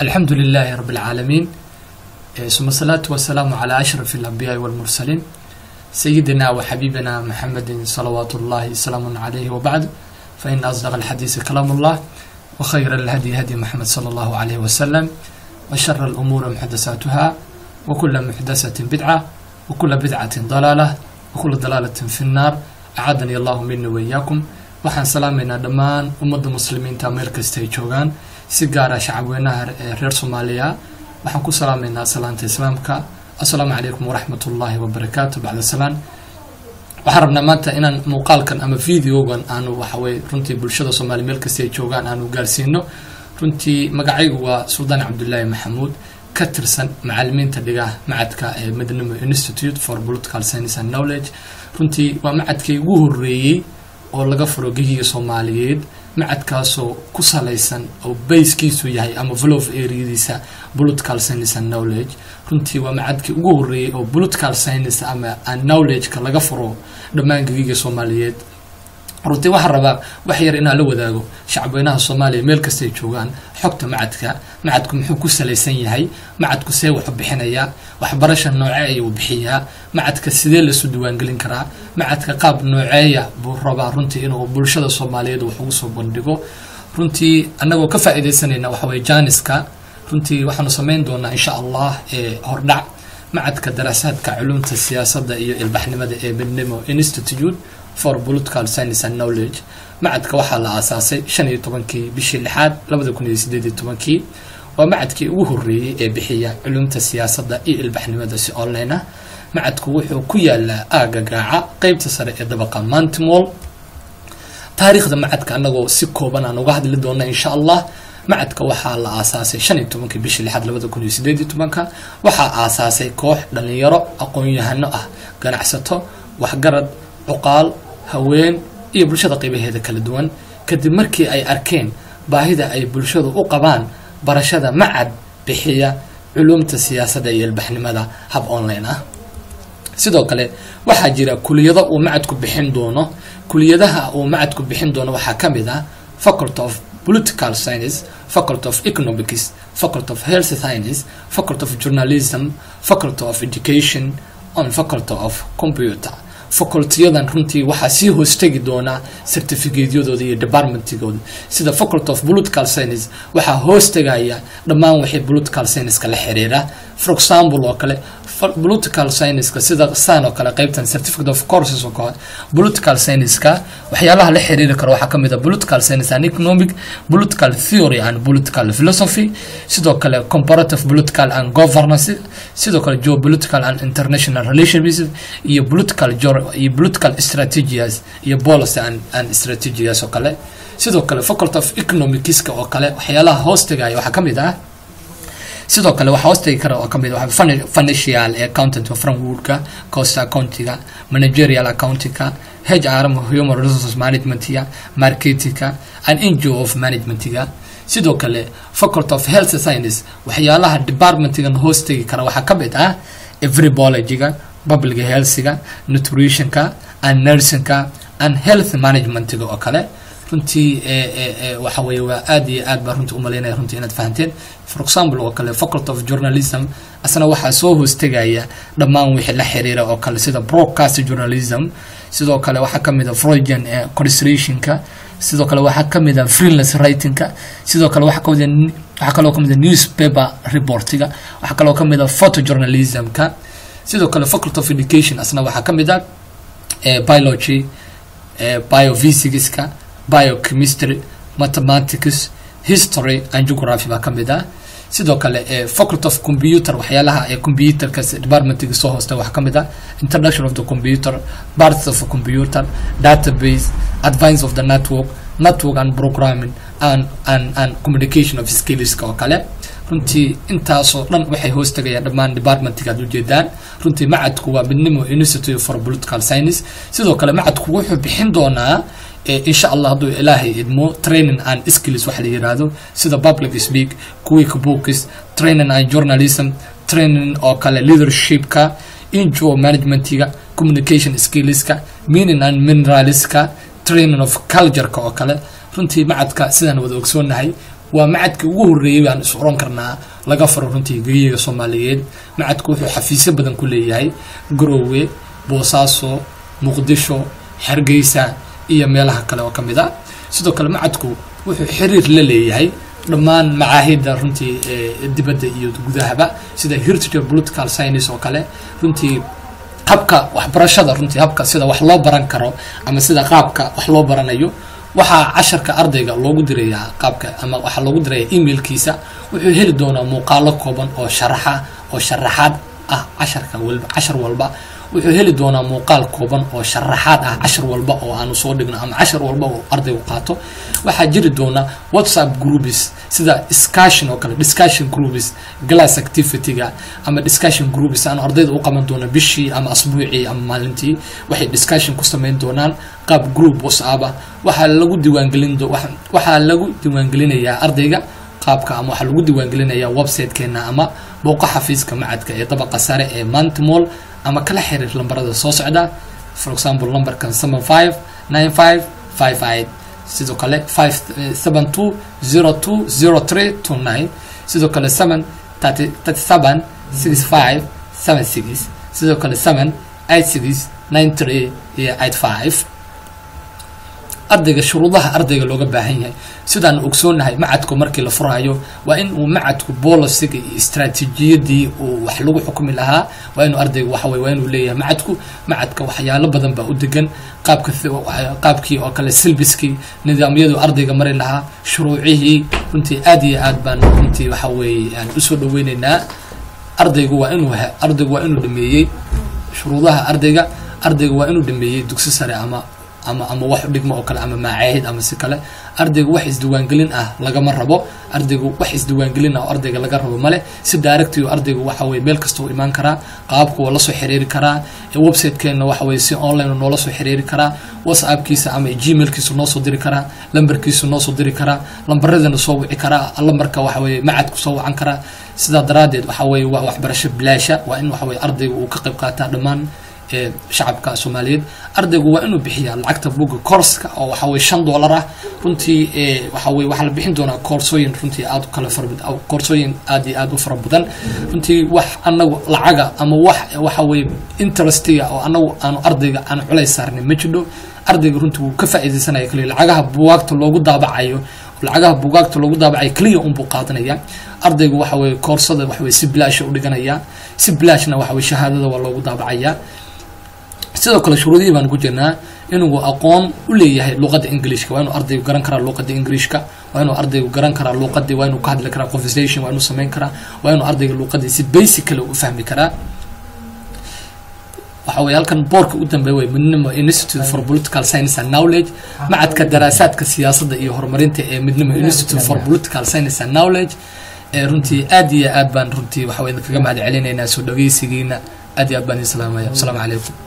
الحمد لله رب العالمين، ثم الصلاة والسلام على أشرف الأنبياء والمرسلين، سيدنا وحبيبنا محمد صلوات الله سلام عليه، وبعد، فإن أصدق الحديث كلام الله، وخير الهدي هدي محمد صلى الله عليه وسلم، وشر الأمور محدثاتها، وكل محدثة بدعة، وكل بدعة ضلالة، وكل ضلالة في النار، أعاذني الله مني وإياكم. Waxaan salaamaynaa dhammaan ummadda muslimiinta meel kasta ay joogaan, si gaara shacabweynaha reer Soomaaliya. Waxaan ku salaamaynaa salaanta islaamka: assalaamu calaykum waraxmat ullaahi wabarakaatu. Bacda salaan, waxaan rabnaa maanta inaan muuqaalkan ama videogan aanu waxaweye runtii bulshada Soomaaliya meel kasta ay joogaan aanu gaarsiino. Runtii magacaygu waa Suldaan Cabdullaahi Maxamuud, ka tirsan macalimiinta dhiga macadka ee Midnimo Institute for Political Science and Knowledge. Runtii waa macadkii ugu horeeyey oo laga furo gehiga Soomaaliyeed, macadkaasoo ku salaysan oo basekiisu yahay ama flow areadiisa political science and knowledge. Runtii waa macadkii ugu horeeyey oo political science ama knowledge-ka laga furo dhammaan gehiga Soomaaliyeed. Runtii waxaan rabaa wax yar inaan la wadaago shacabweynaha Soomaaliya meel kastay joogaan xogta macadka. Macadku muxuu ku salaysan yahay? Macadku see wuxuu bixinayaa? Waxbarasha noocee ayuu bixiyaa? Macadka sidee lasu diiwaangelin karaa? Macadka qaab nooceeya buu rabaa runtii inuu bulshada Soomaaliyeed wax ugu soo bandhigo? Runtii annagoo ka faa'iidaysanayna waxaweye janiska, runtii waxaanu samayn doonaa insha Allah hordhac macadka daraasaadka culumta siyaasadda iyo ilbaxnimada ee Midnimo Institute for Political Science and Knowledge. Macadka waxaa la aasaasay 15-kii bishii lixaad 2018-kii. Waa macadkii ugu horeeyey ee bixiya culumta siyaasadda iyo ilbaxnimada si online ah. Macadku wuxuu ku yaalaa aaga Gaaca, qeybta sare ee dabaqa Montimall. Taariikhda macadka anagoo si kooban aan uga hadli doona insha Allah. Macadka waxaa la aasaasay 15-kii bishii lixaad 2018-ka. Waxaa aasaasay koox dhalinyaro aqoon-yahano ah, ganacsato, waxgarad, cuqaal, haween iyo bulshada qeybaheeda kala duwan, kadib markii ay arkeen baahida ay bulshadu u qabaan barashada macad bixiya culumta siyaasadda iyo ilbaxnimada hab online ah. Sidoo kale waxaa jira kuliyado uu macadku bixin doono. Kuliyadaha uu macadku bixin doono waxaa ka mid ah Faculty of Political Science, Faculty of Economics, Faculty of Health Science, Faculty of Journalism, Faculty of Education and Faculty of Computer. Facultiyadan runtii waxaa sii hoostegi doonaa certificatyadooda iyo departmentigooda, sida Faculty of Political Science waxaa hoostegaya dhammaan wixii political science-ka la xiriira. For example oo kale, political science-ka sida saan oo kale, qeybtan certificate of courses oo kale, political science-ka waxyaalaha la xiriiri karo waxaa kamid ah political science and economic, political theory and political philosophy, sidoo kale comparative political and governance, sidoo kale geopolitical and international relations, iyo political strategies iyo policy and strategies oo kale. Sidoo kale Faculty of Economicska oo kale waxyaalaha hoostegaya waxaa kamid ah, sidoo kale waxaa hoostegi kara oo kamid ah financial accountant frameworka, cost accountinga, managerial accountingka, HR, human resources managementiga, marketingka and NGO of managementiga. Sidoo kale Faculty of Health Science waxyaalaha departmentigan hoostegi kara waxaa kamid ah epidemiologyga, public healthga, nutritionka and nursingka and health managementiga oo kale. Runtii waxa weeye waa aad iyo aad baa runtii umaleynaya runtii inaad fahanteen. For example oo kale, Faculty of Journalism asna waxaa soo hoostegaya dhammaan wixii la xiriira oo kale sida broadcast journalism, sidoo kale waxaa kamid a foreign constitutionka, sidoo kale waxaa kamid a freelance writingka, sidoo kale waxaa kaloo kamid a newspaper reportiga, waxaa kaloo kamid a photo journalismka. Sidoo kale Faculty of Education asna waxaa kamid a biology, biophysicska, biochemistry, mathematics, history and geography baa kamid ah. Sidoo kale Faculty of Computer waxyaalaha ee computerka departmentiga soo hoosta waxaa kamid ah introduction of the computer, parts of a computer, database, advance of the network, network and programming and communication of skillska oo kale. Runtii intaasoo dhan waxay hoos tagayaan dhammaan departmentiga aad ujeedaan. Runtii macadku waa Midnimo Institute for Political Science. Sidoo kale macadku wuxuu bixin doonaa insha Allah, hadduu Ilaahay idmo, training and skills waxa la yiraahdo, sida public speak, QuickBooks, training and journalism training oo kale, leadershipka, NGO managementiga, communication skillska, mining and mineralska, training of cultureka oo kale. Runtii macadka sidaan wada ogsoonahay Waa macadkii ugu horreeyey baan is oran karnaa laga furo runtii geyiga Soomaaliyeed. Macadku wuxuu xafiisyo badan ku leeyahay Garoowe, Boosaaso, Muqdisho, Hargeysa iyo meelaha kale oo ka mid a. Sidoo kale macadku wuxuu xiriir la leeyahay dhammaan macaahidda runtii dibadda iyo gudahaba, sida Heritage Political Science oo kale. Runtii habka waxbarashada, runtii habka sida wax loo baran karo ama sida qaabka wax loo baranayo, waxaa casharka ardayga loogu dirayaa qaabka ama waxaa loogu dirayaa emailkiisa. Wuxuu heli doonaa muuqaalo kooban oo sharaxa oo sharaxaad ah casharka walba. Cashar walba wuxuu heli doonaa muuqaal kooban oo sharaxaad ah cashar walba oo aanu soo dhigno ama cashar walba oo ardaygu qaato. Waxaa jiri doona WhatsApp groups, sida discussion oo kale, discussion groups, class activity-ga ama discussion groups aanu ardayda u qaban doono bishii ama asbuucii ama maalintii. Waxay discussion ku samayn doonaan qaab group WhatsApp ah. Waxaa lagu diiwaangelinayaa ardayga qaabka ama waxaa lagu diiwaangelinayaa website-keena ama booqo xafiiska macadka ee dabaqa sare ee Mantmall ama kala xiriir lambarada soo socda, for example lambarkan 759558, sidoo kale 572020329, sidoo kale 7376576, sidoo kale 78693 iyo 85. Ardayga, shuruudaha ardayga looga baahan yahay: sidaan ogsoonahay, macadku markii la furayo waa in uu macadku policyga iyo istaraatiijiyadii uu wax lagu xukumi lahaa waa inuu ardaygu waxa weye waa inuu leeyahay macadku. Macadka waxyaalo badan baa u degan, qaabka qaabkii oo kale, syllabuskii, nidaamyadu ardayga mari lahaa, shuruucihii. Runtii aad iyo aad baan runtii waxa weeye aan usoo dhaweyneynaa. Ardaygu waa inuu dhameeyey shuruudaha ardayga. Ardaygu waa inuu dhameeyey dugsi sare ama wax dhigmo oo kale ama macaahid ama si kale. Ardaygu wax isdiiwaangelin ah lagama rabo. Ardaygu wax isdiiwaangelin ah oo ardayga laga rabo male. Si directly ardaygu waxa weye meel kasta uu imaan karaa, qaabku waa la soo xiriiri karaa website-keena, waxa weye si online noola soo xiriiri karaa, WhatsAppkiisa ama Gmailkiisa noo soo diri karaa, lambarkiisa noo soo diri karaa, lambaradana soo wici karaa, lambarka waxa weye macadku soo wacan karaa. Sidaa daraaddeed waxa weye waa waxbarasho bilaasha, waa in waxa weye ardaygu uu ka qayb qaataa dhammaan shacabka Soomaaliyeed. Ardaygu waa inuu bixiyaa lacagta buugga courska oo waxa weye $5 ah. Runtii waxa weye waxaa la bixin doonaa koorsooyin runtii aad u kala fara, koorsooyin aad iyo aad u fara badan. Runtii wax anagu lacaga ama wax waxa weye interestiga oo anagu aanu ardayga aanu culays saarnay ma jidho. Ardayga runtii wuu ka faa'iidaysanaya kaliya lacagaha buugaagta loogu daabacayo. Lacagaha buugaagta loogu daabacayo kaliya unbuu qaadanaya ardaygu. Waxa weye koorsada waxa weye si bilaasha u dhiganaya, si bilaashna waxa weye shahaadada waa loogu daabacaya. Sidoo kale shuruudihii baan ku jirnaa: inuu aqoon u leeyahay luqadda Englishka, waa inuu ardaygu garan karaa luqadda Englishka, waa inuu ardaygu garan karaa luqadii, waa inuu ka hadli karaa, conversation waa inuu samayn karaa, waa inuu ardayga luqadii si basically u fahmi karaa. Waxa weye halkan boorka u dambeeya way Midnimo Institute for Political Science and Knowledge, macadka daraasaadka siyaasadda iyo horumarinta ee Midnimo Institute for Political Science and Knowledge. Runtii aad iyo aad baan runtii waxa wey idinkaga mahad celinaynaa soo dhageysigiina. Aad iyo aad baan idin salaamaya. Asalaamu calaykum.